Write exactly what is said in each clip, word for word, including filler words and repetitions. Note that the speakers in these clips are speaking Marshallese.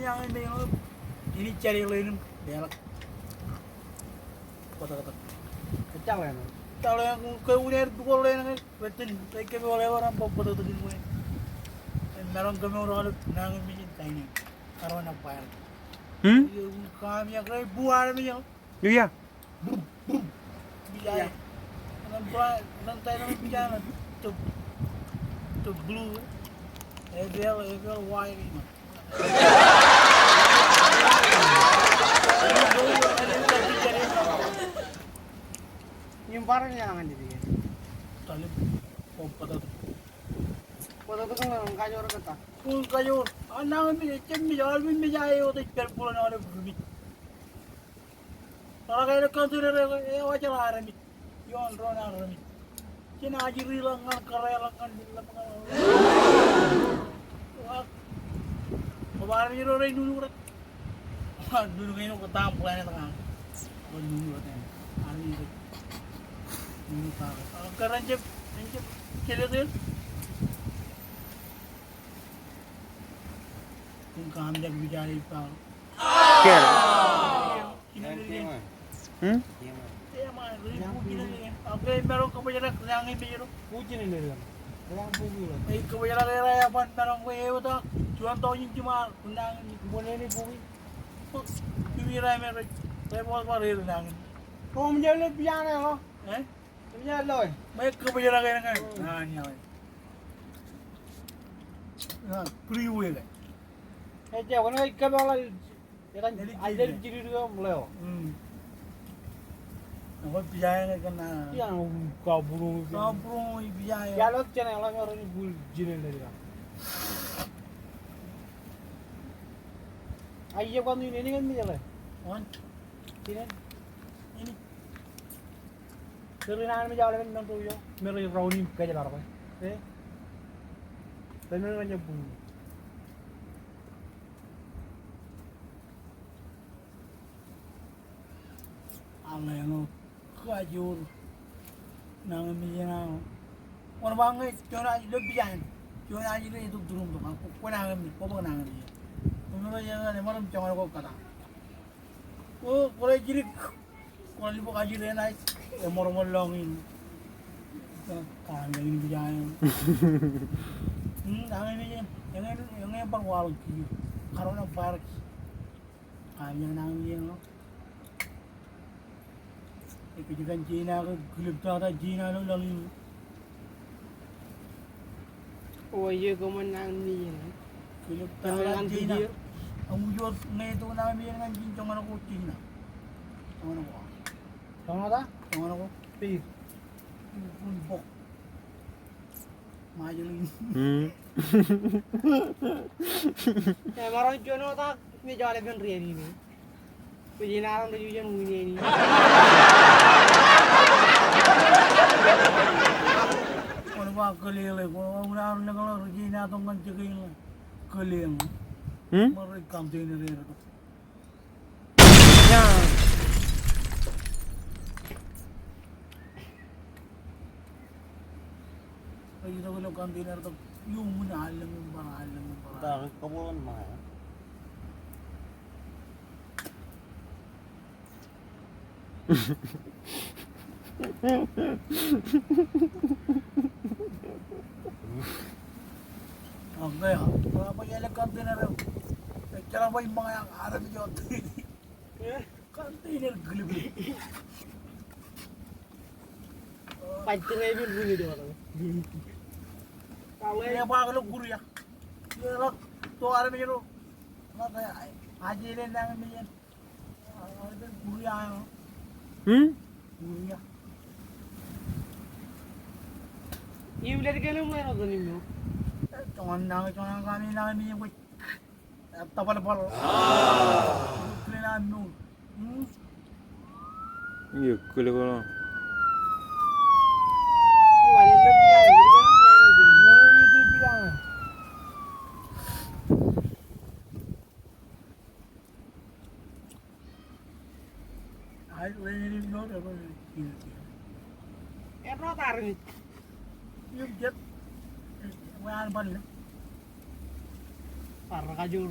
Ña ñe meḷeḷe, ini jade ḷein im leḷọk. Bōtōktōk. Ejjeḷọk ḷein. Ejjeḷọk ḷein, ke unin aer bukor ḷein ñe, bōlen, ke kōmour eo bar bōtōktōk in unin. Maroñ kōmour aolep nañinmej in China. Corona virus. Hmm? Im kaam ia ke buar me ia. Ia. Brum, brum. Bijai. Anōn blue, anōn blue. F L, F L Y. Im bar ñan ñan di. Talib. Ko bōtōktōk. Bōtōktōk ñan kajoor kōtaan. Ñan kajoor. An nañinmej, ejjab mej, aolep mej eo ej pād bōlen aolep ri mej. Ḷọk ilo country eo, ewōr jeḷā armej. Ioon doon armej. Jen ajri ḷọk ñan kōrā ḷọk ñan limḷọk ñan. Ḷọk. Koba armej ro rej nuknuk rot. Nuknuk eo ke ta planet ñan. Ko nuknuk rot. Armej ro. Nuknuk ta. Kōrā jen, jen jelek. Kōn kaam jak mijale ippān. Kōn. Hmm? Ej maroñ kōbōjrak nañinmej ro. Ej kōbōjrak er eo ban maroñ ke ewōr ta juon taujin jiṃa kōn nañinmej. Im ej bar er nañinmej. Ej bar er nañinmej. Ej kōbōjrak er ñe. Freeway ke. Ej, ej, kōn ej kōpeḷḷọk, ej, ej, ej, jidik eo im ḷeo. Hmm. Ak ej pija eo kōn, ah. Ia, kaburuñ. Kaburuñ pija eo. Ia, ḷọk jān eo, ḷọk eo ren bul jinen ḷe ika. Ai, ia, kwan inin, inin, inin, inin. Inin. Kōrā in armej aolepen men ro eo, men ro raun im kōjparok. E? Tōn men ro ñe bun. Aḷe ṇo, kajoor. Nañinmej eṇ aṇ. Wōn ba ñe, juon ajri ilo pija eṇ. Juon ajri ilo itok turum tok, ak kwō nañinmej, kwō bōk nañinmej. Kwō men ro eṇ, eṃōr im joñan ko kōtaan. Kwō, kwō rej jidik. Kwō rej bōk ajri eṇ, ej ṃōrṃōr lọñiin. Kaamijak in pija eṇ. Hmm, nañinmej eṇ. Eñin, eñin bar waḷọk kiiō. Corona virus. Kaamijak nañinmej eṇ. Ekōjkan China ke kilōk tata China ilo laḷ in. O, iiō, kōṃṃan nañinmej eṇ. Kilōk tata China. Aṃ wōt ñe tok nañinmej eṇ ñan ijin joñan ko China. Joñan ko. Joñan ta? Joñan ko. Pij. Bun bok. Emaroñ juon otak mej aolepen riaer in. Bwe jen aroñ rej jujen win eo in. Kwōn ba kōlele, kwōn ba unin aroñ ḷọk rej jen atok ñan jekōn ḷọk. Kōlele. Hmm? Ṃōk rej container er tok. Ña. Ej itok ilo container tok, iuṃwin allōñ im bar, allōñ im bar. Ta ke kōbōḷ ṇe ṃōñā. Okay, a, ba ilo container eo. Ejjeḷọk bwe iṃōñā armej eo. Container kilip. Baj tōre ipin ruñi doon. Ej ba ilo Korea. Ej ḷọk to armej ro. Ḷọk ajele nañinmej eṇ. Hmm? Joñan nañinmej, joñan kaamijak nañinmej. Tabal bal. Kile na no. Hmm? Iiō, kile ko no. Bar kajoor.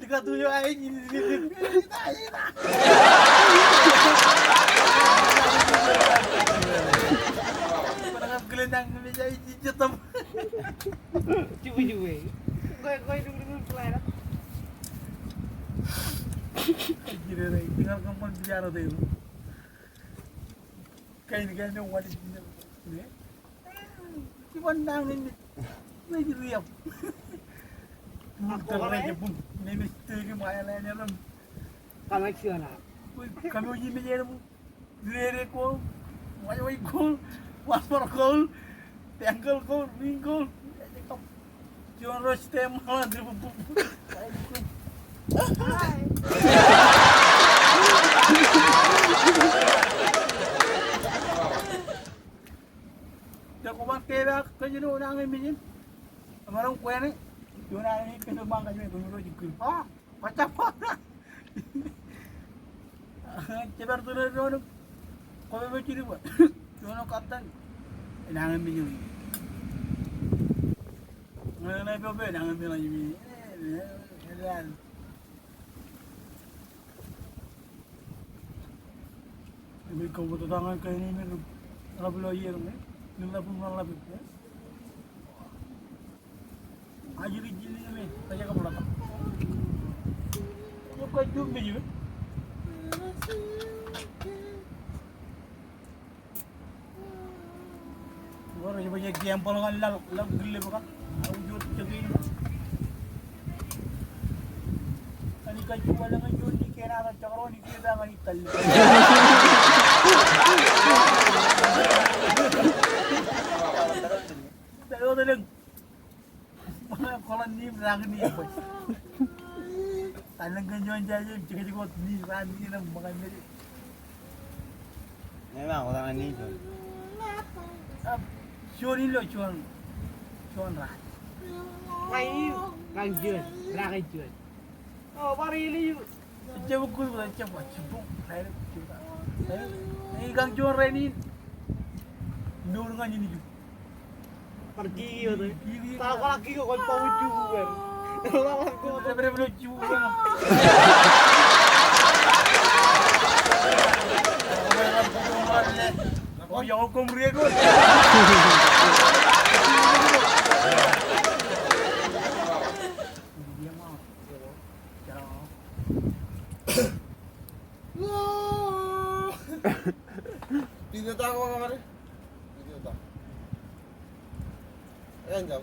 Likatu eo aer in, in, in, in. Jubu, jubu. Kwe, kwe, jubu, jubu, kwe. Kajjirere, itingal kōṃṃan biaro te. Kain, kain eo wāween. Iban nañinmej. Rej riab. Bum, tōl rej bum. Nemej tōl im aelān eḷap. Kaṃōj ijin. Kwe, kaṃōj ijin. Rere ko, wāween ko, wāween ko, tengkel ko, ring ko. Juon ro stem ḷọk. Te kwōban kepaak kōj ilo nañinmej in. Emaroñ kwe ṇe. Juon aelōñ in kōj ṃōk kajjien kōj ro jikkin. Ah. Kōjjab ba. Jebar tōn doon im kwōpād jidik ba. Juon eo kaptan. Enañinmej eo. Ñe enañinmej eo, enañinmej eo. Enañinmej eo. Ajri jiljilimej, kajjab ḷọk. Eo kajjab mej eo. Ewōr ej baj e gamble ñan laḷ, laḷ kile bwe kar. Aujot jeke in. Ñan ikajju wale ñan juon ni kien ato jekdọọn ni kien ato ñan ital. Talo tale. Ṃōñā kōḷan niim raak in ippān. Talōñ kōn juon jaje im jekjek wōt ni raan in im ṃōñā mej. Ṃōñā kōḷan niim juon. Juon ilo juon. Juon raan. Ṃōñā in raak in juon. Raak in juon. O, bar ilo yu. Jab kūr, jab ba, jab ba, jab ba. Ej kōn juon rainin. Nōr ñan ijin. Bar kiki wōt. Kiki. Ta kwaḷọk kiki kwōj ba wōt jubu wōt. Bar bar wōt jubu wōt. O, eo koṃ riek wōt. Video ta ko kare. Video ta. Eñjam.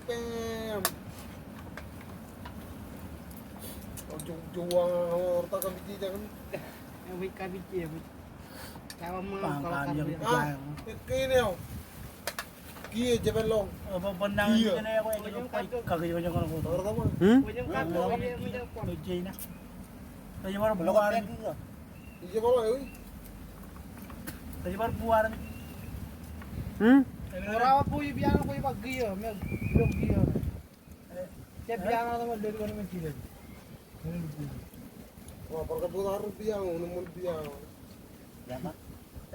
Bam. O, jo, jo, wa, wa, orta kapije jakan. Ewi kapije, ewi. Bang, bang, bang. Ah, ekkein eo. Kiiō, jepān ḷọk. Kiiō. Hmm? Hmm?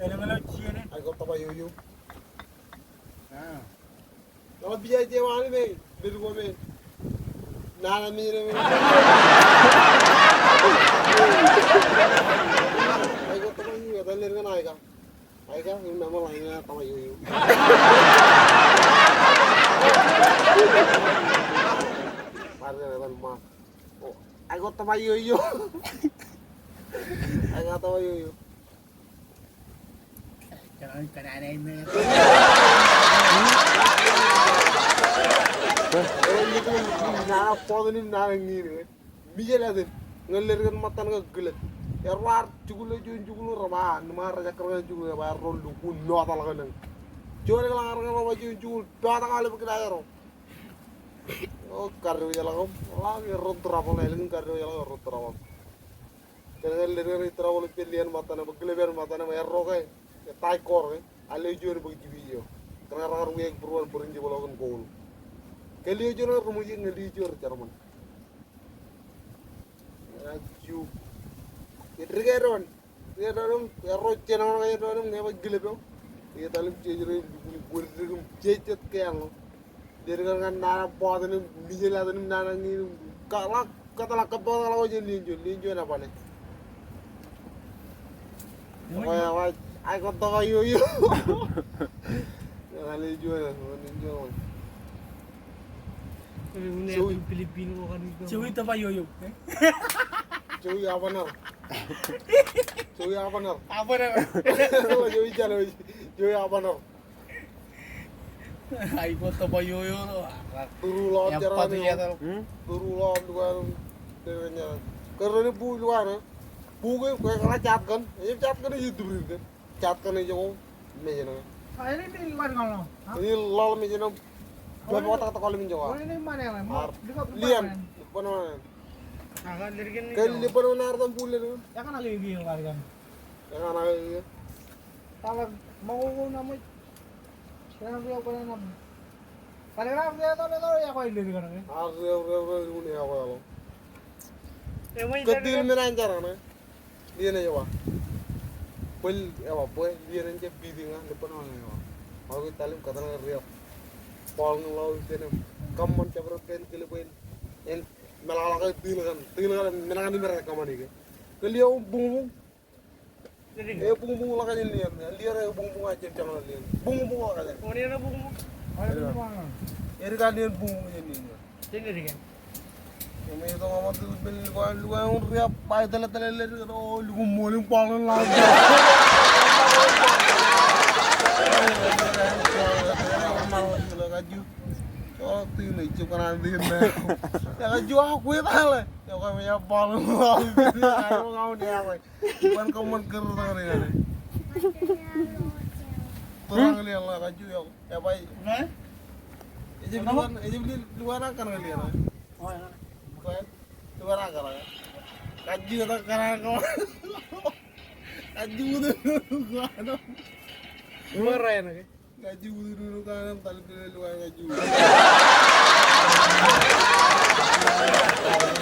Ai ko taba ioio. Ah. Ḷọk pija ije wani me, lir ko me. Nana me ine me. Ai ko taba ioio, etan lir ñan Aika. Aika, im eṃṃan ḷọk ñan taba ioio. Bar ñan etan ṃaan. O, ai ko taba ioio. Aika taba ioio. Mijel etan ñan lir kōn ṃōttan ke kilōk. Erro ar jikuḷ eo juon jikuḷ ro ba, nima rejak kar ñan jikuḷ eo ba erro lukkuun notal kōn eñ. Juon ekḷọk ar ñan ro ba juon jikuḷ, pātak aolep kōn aerro. O, karreo ijeḷā ko, ḷọk erro trouble, elōñ karreo ijeḷā ko erro trouble. Kōn ke ledik eṇ ej travel ippān lio eo ṃōttan eo, bwe kile ippān ṃōttan eo, erro ke, etaaj kor ke, a lio juon bwe jipi eo. Kōn ke raar wiaik būruon principal eo kōn goal. Ke lio juon eo ri ṃwijin, ñe lio juon ri German. Ej jiuk. Dik eddoin. Dik eddoin, erro jeṇe ṇe eddoin, ñe bwe kile eo. Ej etal im jej rej, im bōd dik im jej jet ke eṇ ṇo. Dik eṇ ñan nana bọọt in im mijel at in im nana ñe in im kōtḷọk, kōtḷọk, kōtḷọk, kōtḷọk jān lien juon, lien juon ebale. Ekwe, ekwe, ai kōtḷọk yoyo. Ekwe, lien juon, lien juon. Joey. Joey tōba yoyo. Joey Abaner. Joey Abaner. Abaner. Joey Jalo, Joey Abaner. Ai, ko tōba yoyo ṇo. Tūruḷọk, epat jeran eo. Hmm? Tūruḷọk, lukkuun. Kōrā ṇe buk lukkuun. Buk e, kwe kōḷḷā jatkan. Ej jatkan ej tūbrik kōn. Jatkan ej ko. Mejān ṇe. A, ej lukkuun ṇe. Ha? Ej ḷọk mejān ṇe. Bwe bọtak tokọl mejān ko. Lien. Bwe ṇe. Kōn lien bwe ṇe ar tam buk lien. Ekana ke ke. Ekana ke ke. Taḷa ṃōko ko ṇa ṃōj. Kōn ri eo kōn ṇa ṃōj. Kōn ri eo kōn ṇa ṃōj. Ar ri eo, ri eo, ri eo, ri eo, ri eo, ri eo. Kōttil men an jar ṇe. Lien ej ba. Bwe, ej ba, bwe, lien en jab pidik ñan, lippaṇ eo ej ba. Ak italim kōtḷọk ri eo. Bọọl ñan ḷọk ippān im. Kōṃṃan jabdewōt pen kile bwe en. En meḷọkḷọk e tiil kaṇ. Tiil kaṇ men kaṇ im rej kōṃṃani ke. Ke lio buñbuñ. E buñbuñ ḷọk jān lien. Lien e buñbuñ a jab jañin lien. Buñbuñ ḷọk jān. Edik an lien buñbuñ jān lien. Im ej itok ṃōttan lukkuun, lukkuun riab, ba itōltōl ledik, o, lukkuun ṃool im bọọl ṇe ḷọk. Kaju. O, tikin ej jab kōṇaan tikin ṇe. Kaju a kwe tale. Ekwe, ej bọọl ṇe ḷọk. Ai, eo ña wōn ekwe. Iban kōṃṃan kōrā tok ṇe ñan e. Tōrañ lien ḷọk kaju eo. Ebai. Ejab lukkuun, ejab lukkuun an kōṇaan lien ṇe. Lukkuun, lukkuun an kōṇaan. Kaju etak kōṇaan ko. Kaju etak kōṇaan. Kaju etak kōṇaan, tal kile lukkuun kaju. Yo,